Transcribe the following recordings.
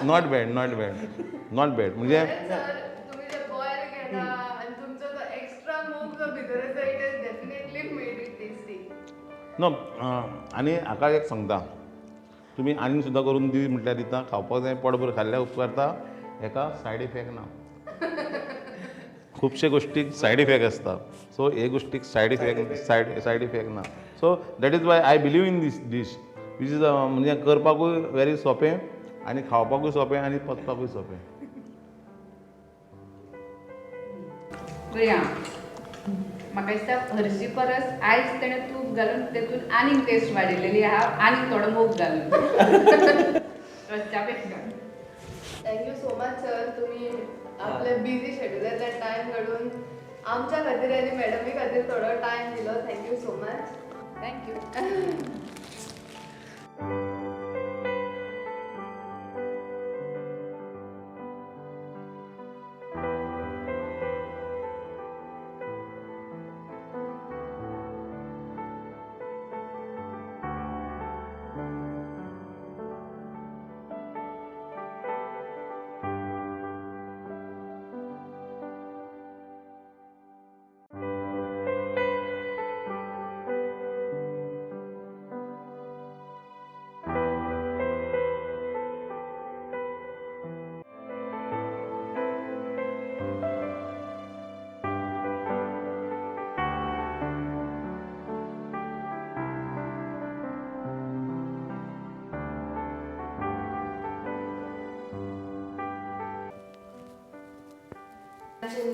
Not bad, not bad, not bad. म्हणजे तुम्ही जे boil केला आणि तुमचो तो एक्स्ट्रा मूग जो भितर आसा, it has definitely made it tasty. No, आनी हाका एक सांगता, तुमी आनी सुद्दां करून दी म्हटल्यार दिता, खावपाक जाय पोटभर खाल्ल्यार उपकारता. हेका सायड इफेक्ट ना. खुबशे गोश्टीक सायड इफेक्ट आसता, सो हे गोश्टीक सायड इफेक्ट सायड इफेक्ट ना. So that is why I believe in this dish, which is म्हणजे करपाकूय वेरी सोंपें आनी खावपाकूय सोंपें आनी पचपाकूय सोंपें. बरें आं, म्हाका दिसता हरशी परस आयज तेणें तूप घालून तेतून आनीक टेस्ट वाडिल्लेली आहा, आनीक थोडो मूग घालून रस्त्या पेक्षा. Thank you so much sir, तुमी आपल्या बिजी शेड्युलांतल्यान टायम काडून आमच्या खातीर आनी मॅडमी खातीर थोडो टायम दिलो. Thank you so much. Thank you.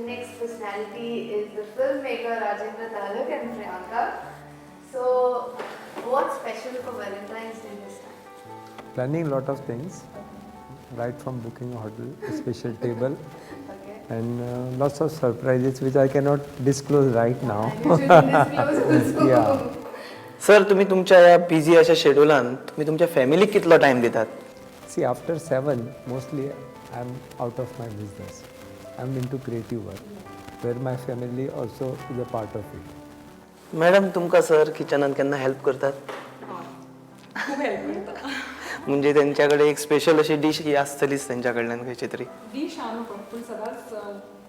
Next personality is the filmmaker Rajendra Talak and Priyanka. So, what's special for Valentine's Day this time? Planning a lot of things, right from booking a hotel, a special table, okay, and lots of surprises which I cannot disclose right now. And you shouldn't disclose also. Yeah. Sir, तुम्ही तुमच्या या busy अशा शेड्युलान तुम्ही तुमच्या फॅमिलीक कितलो time दितात? See, after 7, mostly I'm out of my business. I'm into creative work, where my family also is a part of it. Madam, तुमकां सर किचनान केन्ना हेल्प करतात? खूब हेल्प करता. म्हणजे त्यांच्याकडे एक स्पेशल अशी डीश ही आसतलीच त्यांच्या कडल्यान खंयची तरी. डीश हांव न्हू पूण सदांच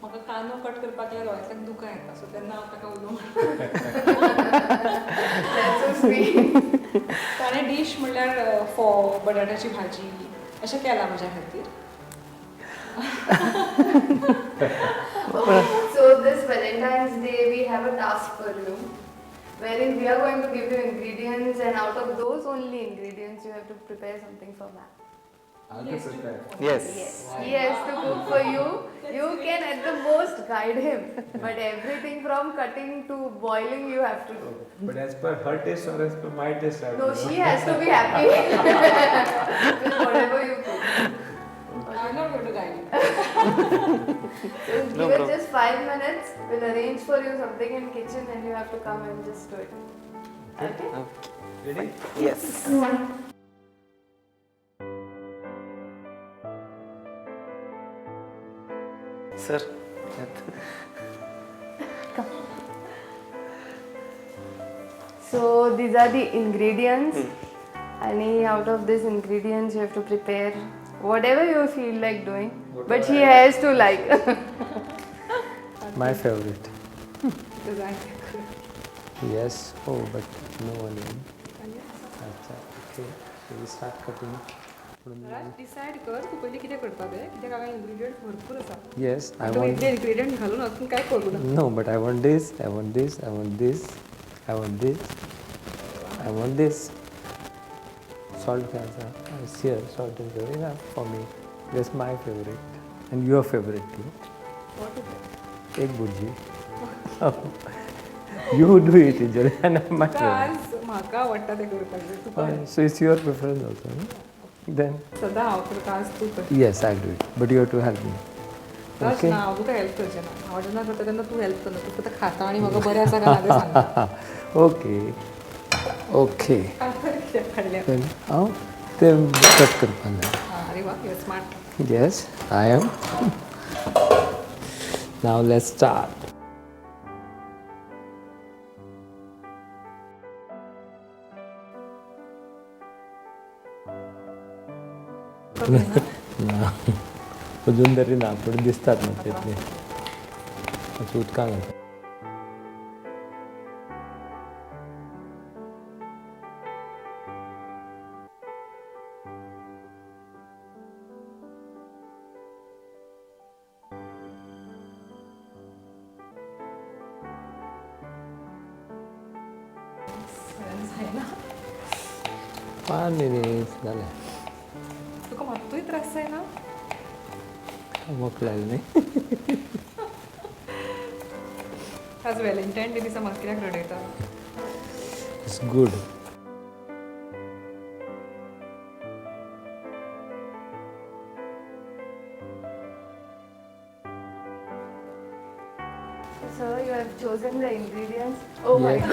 म्हाका कांदो कट करपाक लागल्यार दोळ्यांतल्यान दुकां येता, सो तेन्ना हांव ताका उलो मारता. That's so sweet. ताणें डीश म्हणल्यार फोव, बटाट्याची भाजी अशें केलां म्हज्या खातीर. So this Valentine's Day we have a task for you, wherein we are going to give you ingredients, and out of those only ingredients you have to prepare something for ma'am. I have to prepare. Yes. Yes. He has to cook for you. You can at the most guide him, but everything from cutting to boiling you have to do. But as per her taste or as per my taste, I have No, to do. she has to be happy with whatever you cook. I'm not going to guide you. So No give it problem. just 5 minutes. We'll arrange for you something in kitchen and you have to come and just do it. Okay? Okay. Ready? Yes. Sir. Come. So these are the ingredients. And out of these ingredients you have to prepare whatever you feel like doing. Whatever But he I has to like. My favorite. Because I like. Yes. Oh, but no onion. Acha, okay. So we start cutting. Raj, decide कर तू पयलीं कितें करता तें, कित्याक हांगा ingredients भरपूर आसा. Yes, I तूं want. इतले इंग्रेडियंट घालून अजून काय करूं ना. No, but I want this, I want this, I want this, I want this, I want this. Salt खंय आसा? It's here, salt is very enough for me. That's my favorite. And your favorite too. What is it? Egg bhurji. You do it, Angel, and I'm my तुका favorite. आज म्हाका आवडटा तें करपाक जाय. तुका So it's your preference also, no? Then सदां हांव करता, आज तूं कर. Yes, I'll do it. But you have to help me. Raj, Okay. ना, हांव तुका हेल्प करचें ना. हांव जेन्ना करता तेन्ना तूं हेल्प करना. तूं फक्त खाता आनी म्हाका बरें आसा काय ना तें सांगता. Okay. Okay. कातर कित्याक काडल्या? Then हांव तें कट करपाक जाय. आरे वा, you smart. Yes, I am. Now let's start. ना, अजून तरी ना, पूण दिसतात ना तितले. मातशें उदकान घालता. जायना. 5 मिनिट्स जालें. तुका मात्तूय त्रास जायना? वक्ल लायलें न्ही. आज व्हॅलेंटायन डे दिसा म्हाका कित्याक रडयता? It's good. Sir, you have chosen the ingredients. Oh my Yeah.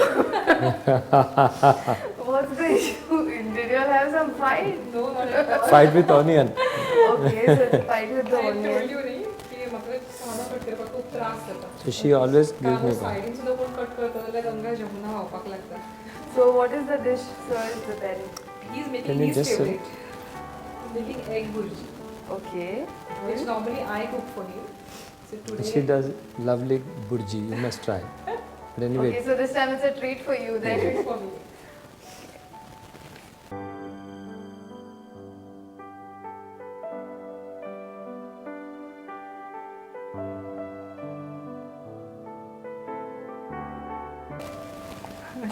God. What's the issue? Did you all have some fight? No, not at all. Fight with onion. Okay, so it's fight with the I onion. told you न्ही की म्हाका कांदो cut करपाक खूब त्रास जाता. So she always gives कांदो me. सायडीन सुद्दां कोण कट करता जाल्यार गंगा जमुना व्हांवपाक लागता. So what is the dish sir is preparing? He is Can making you his just say- favourite. Making egg bhurji, Okay. which normally I cook for him. So today She does lovely burji. You must try. But anyway, Okay, so this time it's a treat for you then. Treat for me.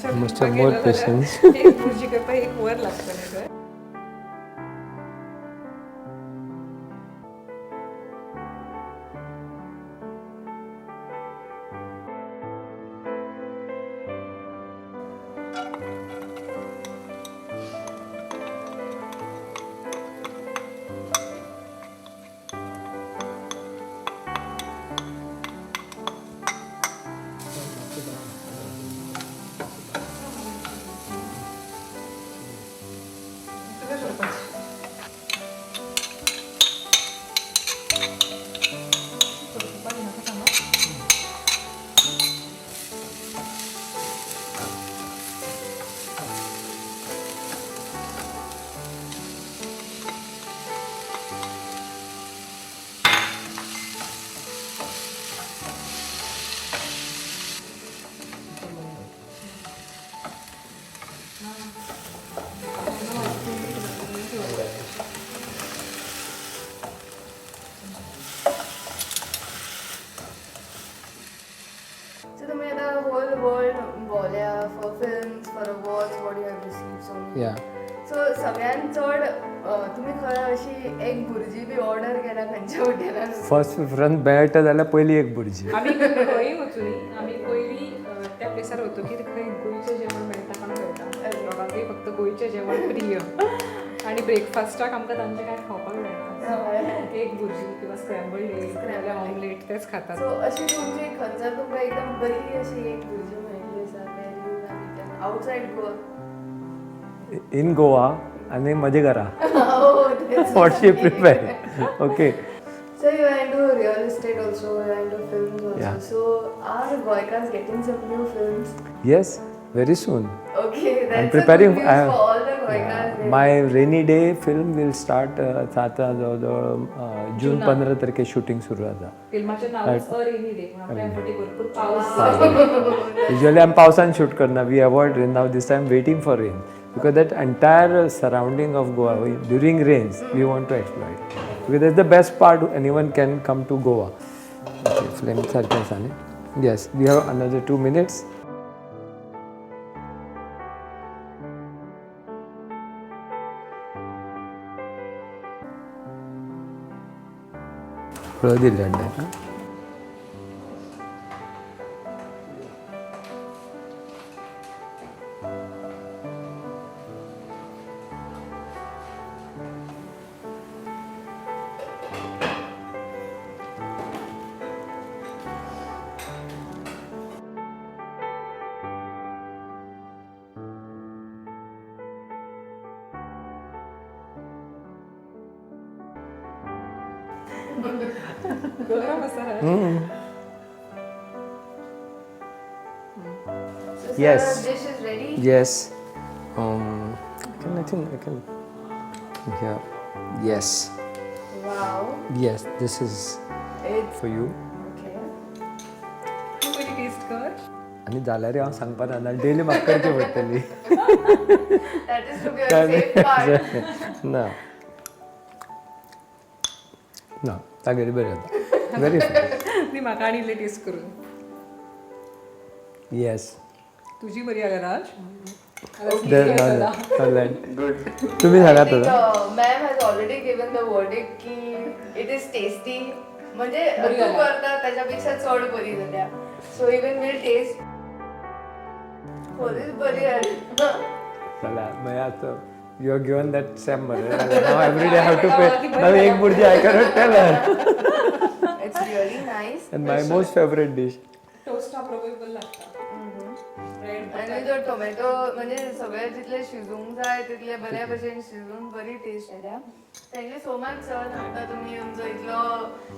You must have more patience. एक भुर्जी करपाक एक वर लागतलें sir. तुका करपाचें. करपाक नाका सांगा. So तुम्ही आता whole world भोवल्या for films, for awards, what you have received so many. Yeah. So सगळ्यात चड तुमी खंय अशी एक भुर्जी बी ऑर्डर केला खंयच्या हॉटेलान? फर्स्ट प्रिफरन्स मेळटा जाल्यार पयली एक भुर्जी. आमी खंय वचुनी आमी पयलीं त्या प्लेसार वतकीर खंय गोंयचें जेवण मेळटा कोणाक कळटा. लोकांकूय फक्त गोंयचें जेवण प्रिय आनी ब्रेकफास्टाक आमकां तांचें कांय खावपाक मेळना. एक भुर्जी किंवा स्क्रॅम्बल्ड एग नाजाल्यार ऑमलेट तेच खातात. सो अशी तुमची खंयसर तुमकां एकदम बरी अशी एक भुर्जी मेळिल्ली आसा where you have eaten outside Goa? In Goa आनी म्हजे घरा. Oh, that's What she prepare. Okay. So you are into real estate also, you are into films also. Yeah. So are Goikars getting some new films? Yes, very soon. Okay, that's I'm preparing. a good news for all the Goikars. Yeah, my rainy day film will start आता जवळजवळ जून 15 तारखे shooting सुरू जाता. फिल्माचें नांवच अ rainy day, म्हणून आमच्या फावटी भरपूर पावस. युजली आमी पावसान शूट करना. We avoid rain. Now this time waiting for rain because that entire surrounding of Goa during rains we want to exploit because that's the best part anyone can come to Goa. Okay, flame सारकें आसा न्ही? Yes, we have another 2 minutes. हळद इल्ली हाडल्या. गरम आसा. So, sir, Yes. dish is ready. Yes. I think I can. Yeah. Yes. Wow. Yes, this is it's for you. Okay. तूं पयलीं टेस्ट कर. आनी जाल्यार हांव सांगपा ना, डेली म्हाका करची पडटली. That is to be on safe part. ना ना, तागेली बरी जाता, व्हेरी. ती म्हाका आनी इल्ली टेस्ट करून. येस. तुजी बरी आल्या राज. तुम्ही सांगात आता. Ma'am has already given the verdict की it is tasty, म्हणजे तू करता त्याच्यापेक्षा चड बरी जाल्या. सो इवन will taste, खरीच बरी जाली. चला, मागीर आतां you have given that same मरे, now every day have to pay. Now एक bhurji I cannot tell her. It's really nice. And my most favourite dish. Toast बरोबर लागता. आणि जो टोमॅटो म्हणजे सगळे जितले शिजूंक जाय तितले बऱ्या भशेन शिजून बरी टेस्ट येता. Thank you so much sir, आमकां तुमी आमचो इतलो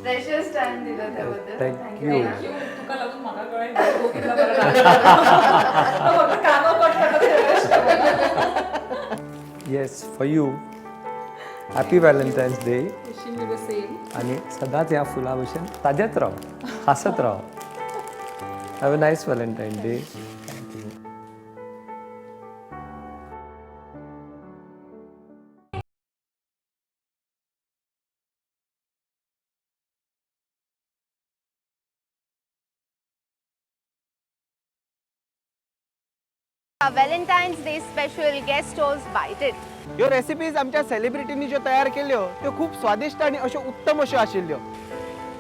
प्रेशियस टायम दिलो त्याबद्दल. Thank you. Thank you. तुका लागून म्हाका कळ्ळें गो कितलो बरो लागता. फक्त कानो कट करता. Yes, for you. Happy Valentine's Day. Wishing you the same. आणि सदांच ह्या फुला भशेन ताजेच राव, हांसत राव. Have a nice Valentine Day. Thank you. Valentine's Day special Guesto's Bite It. ह्यो रेसिपीज आमच्या सेलिब्रिटींनी ज्यो तयार केल्यो त्यो खूब स्वादिश्ट आनी अश्यो उत्तम अश्यो आशिल्ल्यो.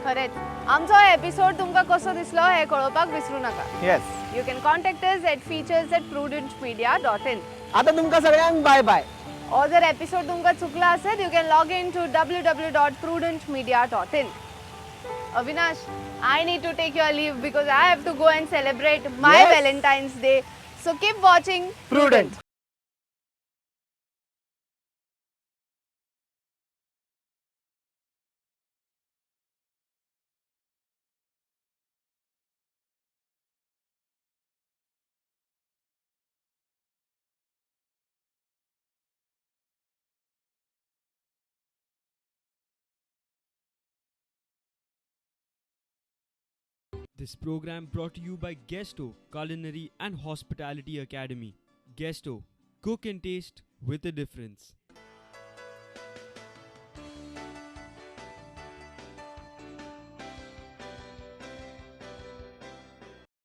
खरेंच, आमचो हो एपिसोड तुमकां कसो दिसलो हें कळोवपाक विसरू नाका. Yes. You can contact us at features@prudentmedia.in. आता तुमकां सगळ्यांक बाय बाय. और जर एपिसोड तुमकां चुकला असेल, you can log in to www.prudentmedia.in. Avinash, I need to take your leave because I have to go and celebrate my Valentine's Day. So keep watching Prudent. This program brought to you by Guesto Culinary and Hospitality Academy. Guesto, cook and taste with a difference.